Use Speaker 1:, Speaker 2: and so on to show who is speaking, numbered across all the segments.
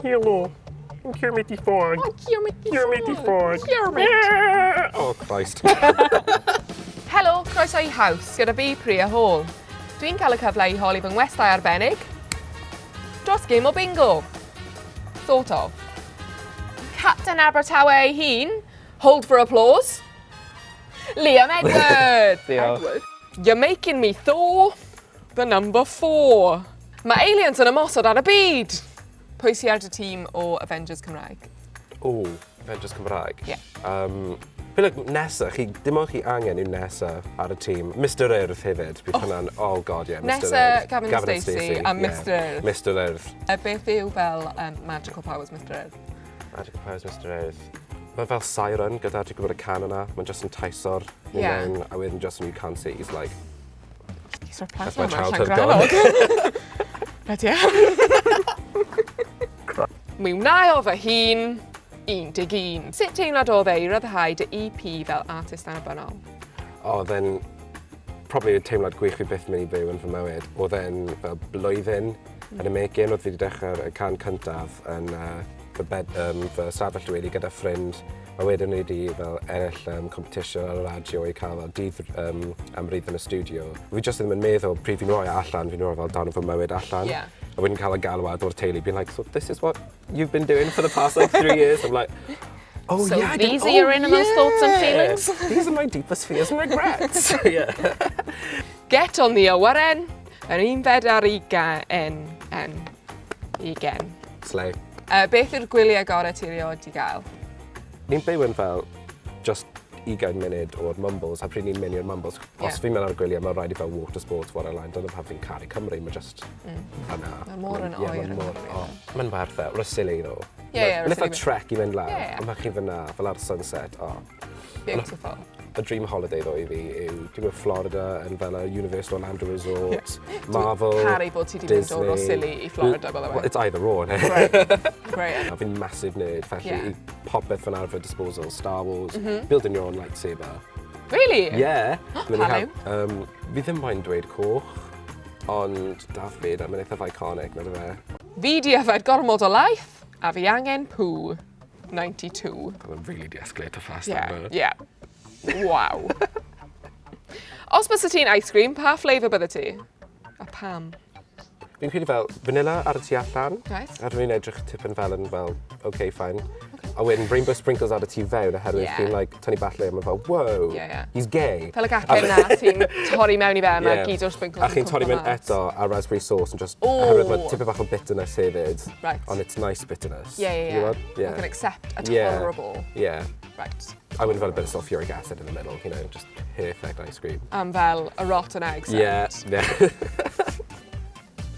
Speaker 1: Helo, I'm Kermit the Frog.
Speaker 2: Oh, Kermit the
Speaker 1: Kermit the Frog.
Speaker 2: Kermit.
Speaker 1: Oh, Christ.
Speaker 2: Helo, croeso i Haws, gyda fi Priya Hall. Dwi'n cael y cyfle i holi fy ngwestai arbennig dros gêm o bingo. Sort of. Captain Abertawe ei hun, hold for applause, Liam Edwards.
Speaker 1: Diolch.
Speaker 2: Edwards. You're making me thaw the number four. Mae aliens yn ymosod ar y byd. Pwy sy ar dy tîm o Avengers Cymraeg?
Speaker 1: O, Avengers Cymraeg?
Speaker 2: Ie.
Speaker 1: Feel like nesa, chi, dim ond chi angen yw nesa ar y tîm. Mr Urdd hefyd, bydd hwnna'n, oh god, yeah, Mr
Speaker 2: Nessa,
Speaker 1: Urdd.
Speaker 2: Gavin and Stacey a Mr Urdd.
Speaker 1: Mr Urdd.
Speaker 2: Beth yw fel magical powers Mr Urdd?
Speaker 1: Magical powers Mr Urdd. Mae fel siren gyda, ti'n gwybod y can yna, mae'n just yn taiso'r
Speaker 2: Ie.
Speaker 1: yeah. mewn, a wedyn just when you can't see, he's like,
Speaker 2: He's our
Speaker 1: That's my
Speaker 2: platform
Speaker 1: childhood gone.
Speaker 2: Bloody hell. Mi wnai o fy hun 11. Sut teimlad oedd e i ryddhau dy EP fel artist annibynnol?
Speaker 1: Oedd e'n probably y teimlad gwych fi byth mynd i byw yn fy mywyd. Oedd e'n fel blwyddyn yn y making, oedd fi wedi dechrau'r y can cyntaf yn fy, bed, fy stafell wedi gyda ffrind. A wedyn ni wedi fel ennill competition ar y radio i cael fel dydd am rydd yn y studio. Fi just ddim yn meddwl pryd fi'n rhoi e allan, fi'n rhoi fel darn o fy mywyd allan. A wedyn cael y galwad o'r teulu, being like, "So this is what you've been doing for the past like 3 years?" I'm like, "Oh
Speaker 2: So
Speaker 1: yeah, I did-
Speaker 2: these are your
Speaker 1: oh,
Speaker 2: innermost thoughts and feelings?"
Speaker 1: These are my deepest fears and regrets." Yeah.
Speaker 2: Get on the awyren, yr unfed ar ugain, n, ugen.
Speaker 1: Slay.
Speaker 2: Beth yw'r gwyliau gorau ti erioed di gael?
Speaker 1: Ni'n byw yn fel just 20 munud o'r Mumbles, a pryd ni'n mynd i'r Mumbles, os fi'n mynd ar y gwyliau, mae'n rhaid i fel water sports, what line. Dyna pam fi'n caru Cymru, mae just yna.
Speaker 2: Mae mor yn
Speaker 1: Ie,
Speaker 2: oer
Speaker 1: mae
Speaker 2: yng
Speaker 1: mor-
Speaker 2: Nghymru.
Speaker 1: O, mae'n werth e. Rhosili, though.
Speaker 2: Ie,
Speaker 1: Mae'n eitha
Speaker 2: Rhosili.
Speaker 1: trek i fynd lawr,
Speaker 2: Ie, ie.
Speaker 1: ond mae chi fyna, fel ar sunset, oh.
Speaker 2: Beautiful.
Speaker 1: Y dream holiday though i fi yw, dwi'n gwybod Florida yn fel y Universal Orlando Resort, Marvel,
Speaker 2: Caru bod ti 'di mynd o
Speaker 1: Disney.
Speaker 2: Rhosili i Florida, by the way.
Speaker 1: Well, it's either or, ne?
Speaker 2: Great. Great.
Speaker 1: A fi'n massive nerd, felly i popeth fan ar fy disposal, Star Wars, building your own lightsaber.
Speaker 2: Really?
Speaker 1: Yeah. Mynd i
Speaker 2: Pa
Speaker 1: cael- Fi ddim moyn dweud coch, ond Darth Vader, mae'n eithaf iconic, na fe.
Speaker 2: Fi di yfed gormod o laeth, a fi angen pŵ. 92.
Speaker 1: Mae'n really de-escalate fast.
Speaker 2: Yeah. Wow. Os bysa ti'n ice cream, pa flavour bydde ti? A pam?
Speaker 1: Fi'n credu fel vanilla ar y tu allan. A dwi'n edrych tipyn fel yn fel, okay, fine. A wedyn rainbow sprinkles ar y tu fewn oherwydd chi'n like, tynnu bach le, a mae'n fel, "Whoa, he's gay."
Speaker 2: Fel y gacen na, ti'n torri mewn i fe, a mae gyd o'r sprinkles
Speaker 1: A
Speaker 2: yn
Speaker 1: chi'n torri
Speaker 2: cwmpo
Speaker 1: mewn
Speaker 2: mas.
Speaker 1: eto a raspberry sauce and just,
Speaker 2: Ooh.
Speaker 1: oherwydd mae tipyn bach o bitterness hefyd.
Speaker 2: Right.
Speaker 1: Ond it's nice bitterness.
Speaker 2: Yeah.
Speaker 1: You know?
Speaker 2: I can accept a tolerable. Right.
Speaker 1: I wouldn't fel a bit of sulfuric acid in the middle, just perfect ice cream.
Speaker 2: Am fel a rotten egg scent.
Speaker 1: Yeah.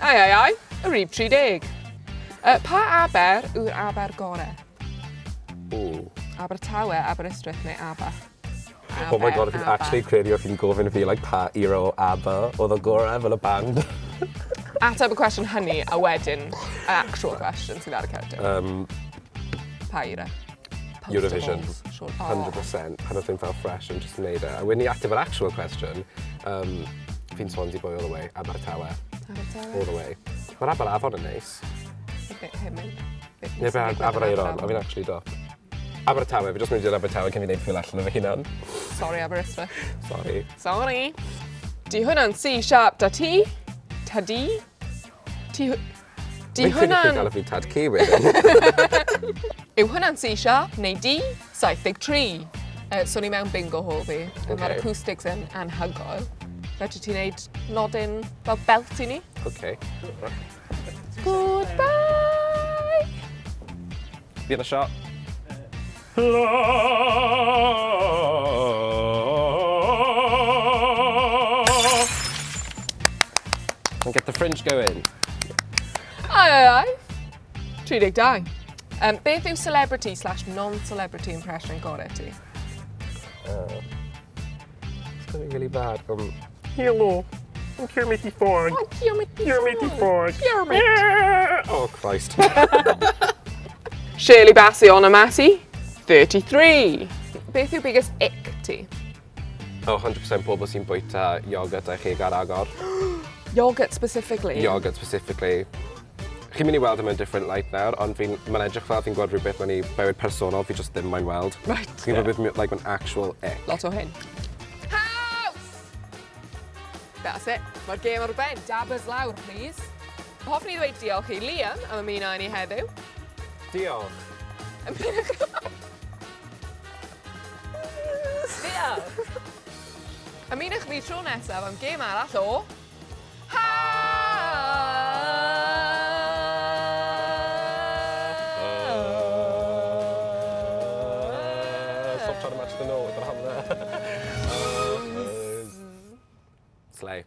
Speaker 2: Ai, ai, ai, y rhif 30. Pa aber yw'r aber gore?
Speaker 1: Ooh.
Speaker 2: Abertawe, Aberystwyth neu Aber?
Speaker 1: Oh my God, fi'n
Speaker 2: Aber.
Speaker 1: actually credu o fi'n gofyn fi like, pa era o ABBA oedd o gorau fel y band.
Speaker 2: Ateb y cwestiwn hynny a wedyn y actual question sydd ar y cerdyn. Pa era?
Speaker 1: Eurovision.
Speaker 2: Poster balls, sure. Oh.
Speaker 1: 100%. Pan oedd fi'n fel fresh and just wneud e. A wedyn i ateb yr actual question, fi'n Swansea boy all the way, Abertawe,
Speaker 2: Abertawe.
Speaker 1: all the way. Mae'r Aberafon yn neis.
Speaker 2: Heb mynd. Beth
Speaker 1: Neu
Speaker 2: sy'n
Speaker 1: be
Speaker 2: digwydd yn
Speaker 1: Aberaeron, a
Speaker 2: Aberafon?
Speaker 1: fi'n actually dop. Abertawe, fi just mynd i'r Abertawe cyn fi wneud ffil allan o fy hunan.
Speaker 2: Sorry, Aberystwyth.
Speaker 1: Sorry.
Speaker 2: Sorry. Di hwnna'n C sharp da ti? Ta di? Ti... Di
Speaker 1: Fi'n credu chi'n
Speaker 2: hwnna'n
Speaker 1: gael fi tad cu wedyn.
Speaker 2: Yw hwnna'n C sharp neu D? 73. So ni mewn bingo hall fi. Okay. Mae'r acoustics yn anhygoel. Fedri ti wneud nodyn fel belt i ni?
Speaker 1: Okay.
Speaker 2: Goodbye!
Speaker 1: Fi yn y shot.
Speaker 3: La.
Speaker 1: And get the fringe going.
Speaker 2: Ai, ai, ai. 32. Beth yw celebrity/non-celebrity impression gorau ti?
Speaker 1: It's going to be really bad.
Speaker 3: Hello, I'm Kermit the Frog.
Speaker 2: Oh, Kermit the
Speaker 3: Kermit the Frog.
Speaker 2: Kermit.
Speaker 1: Oh, Christ.
Speaker 2: Shirley Bassey on a Massey, 33. Beth yw biggest ick ti?
Speaker 1: Oh, 100% pobl sy'n bwyta iogurt a cheg ar agor.
Speaker 2: Yogurt specifically?
Speaker 1: Yogurt specifically. Chi'n mynd i weld e mewn different light nawr, ond fi'n, mae'n edrych fel fi'n gweld rhywbeth mewn i bywyd personol fi just ddim moyn weld.
Speaker 2: Right.
Speaker 1: Chi'n gwybod beth, like, mae'n actual ick.
Speaker 2: Lot o hyn. House! That's it. Mae'r gêm ar ben. Dabbers lawr, please. Hoffwn i ddweud diolch i Liam am ymuno â ni heddiw.
Speaker 1: Diolch.
Speaker 2: Diolch. Ymunwch fi tro nesaf am gêm arall o...
Speaker 1: Stop trying to match the note with the hammer. Slay.